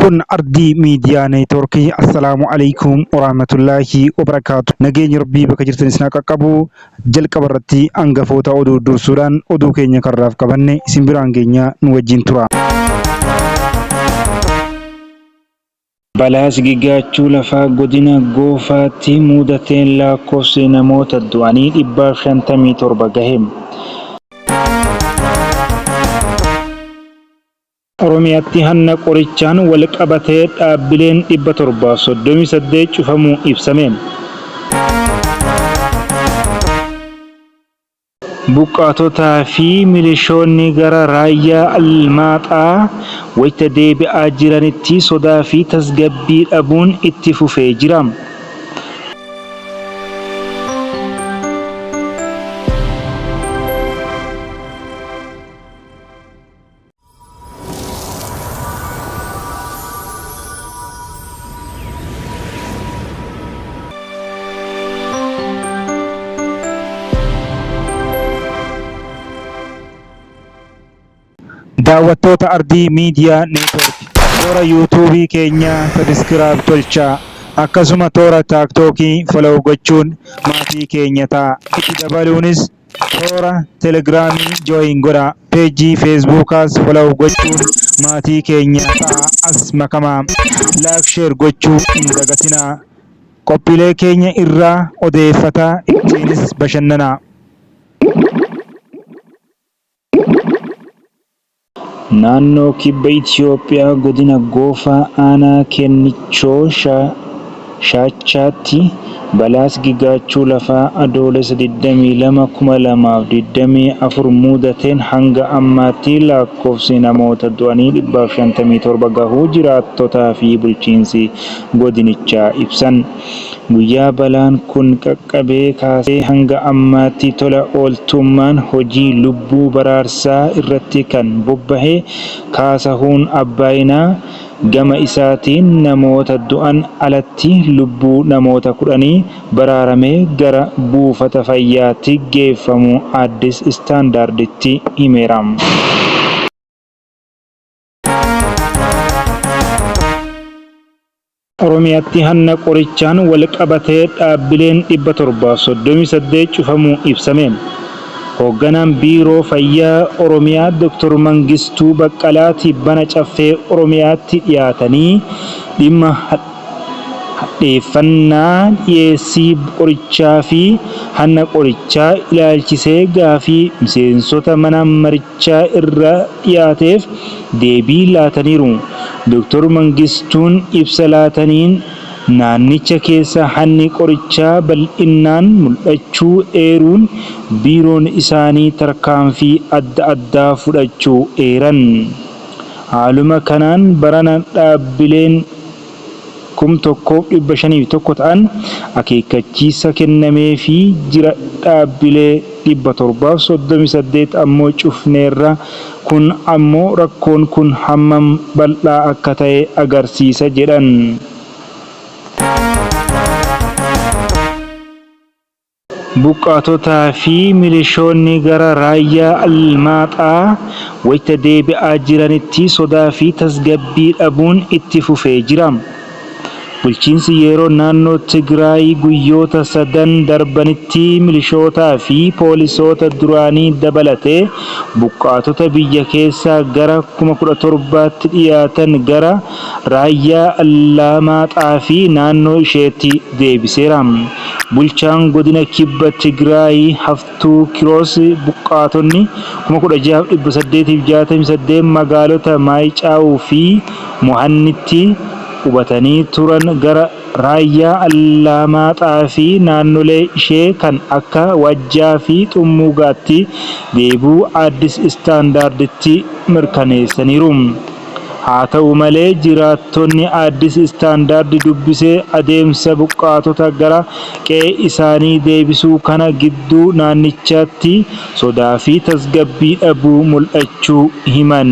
Kun Ardii Miidiyaa Neetwoorkii. Assalaamu Aleykum Warahmatullaahi Wabarakaatu. Nageenyi Rabbii bakka jirtan isin haa qaqqabu. Jalqaba irratti hangafoota oduu dursuudhaan oduu keenya karraaf qabanne isin biraan geenya nu wajjin tura. Balaa sigigaachuu lafaa Godina Goofaatti muudateen lakkoofsi namoota du'anii 157 gahe. Oromiyaatti hanna qorichaan walqabatee dhaabbileen 738 cufamuu ibsame. Buqqaatotaa fi milishoonni gara Raayyaa Almaaxaa wayita deebi'aa jiranitti sodaa fi tasgabbii dhabuun itti fufee jira. Daawwattoota Ardii Miidiyaa Neetwoork toora Yuutuubii keenya sabiskiraayib tolchaa akkasuma toora Taaktookii follow gochuun maatii keenya ta'a. Itti dabaluunis toora Telegiraamii join godhaa. Peejii Feesbuukaas follow gochuun maatii keenya ta'aa as makamaa. Like share gochuu hin dagatinaa. Qophiilee keenya irraa odeeffataa ittiinis bashannanaa. Naannoo Kibba Itiyoophiyaa Godina Goofaa Aanaa Keennichoo Shaachaatti balaa sigigaachuu lafaa Adoolessa 22, 2024 muudateen hanga ammaatti lakkoofsi namoota du'anii 157 gahuu jiraattotaa fi bulchiinsi godinichaa ibsan. Guyyaa balaan kun qaqqabee kaasee hanga ammaatti tola ooltummaan hojii lubbuu baraarsaa irratti kan bobbahe Kaasahuun Abbaayinaa gama isaatiin namoota du'an alatti lubbuu namoota kudhanii baraaramee gara buufata fayyaatti geeffamuu Addis Standarditti himeera. Oromiyaatti hanna qorichaan walqabatee dhaabbileen 738 cufamuu ibsame. Hoogganaan Biiroo Fayyaa Oromiyaa Dr. Mangistuu Baqqalaa tibbana Caffee Oromiyaatti dhiyaatanii dhimma hadheeffannaa dhiyeessii qorichaa fi hanna qorichaa ilaalchisee gaafii miseensota mana marichaa irraa dhiyaateef deebii laataniiru. Dr. Mangistuun ibsa laataniin naannicha keessa hanni qorichaa bal'innaan mul'achuu eeruun biiroon isaanii tarkaanfii adda addaa fudhachuu eeran. Haaluma kanaan barana dhaabbileen 1501 ta'an akeekkachiisa kennameefii jira dhaabbilee 738 ammoo cufneerra kun ammoo rakkoon kun hammam bal'aa akka ta'e agarsiisa jedhan. Buqqaatotaa fi milishoonni gara Raayyaa Almaaxaa wayita deebi'aa jiranitti sodaa fi tasgabbii dhabuun itti fufee jira. Bulchiinsi yeroo naannoo Tigraay guyyoota sadan darbanitti milishootaa fi poolisoota duraanii dabalatee buqqaatota biyya keessaa gara 17,000tti dhiyaatan gara Raayyaa Allaamaaxaa fi naannoo isheetti deebiseera. Bulchaan godina Kibba Tigraay Haftuu Kiroos buqqaatonni 16,868 magaalota Maayicaaw fi Mohannitti qubatanii turan gara Raayyaa Allaamaaxaa fi naannolee ishee kan akka Wajjaa fi Xummuugaatti deebi'uu Addis Standarditti mirkaneessaniiru. Haa ta'u malee jiraattonni Addis Standard dubbise adeemsa buqqaatota gara qe'ee isaanii deebisuu kana gidduu naannichatti sodaa fi tasgabbii dhabuu mul'achuu himan.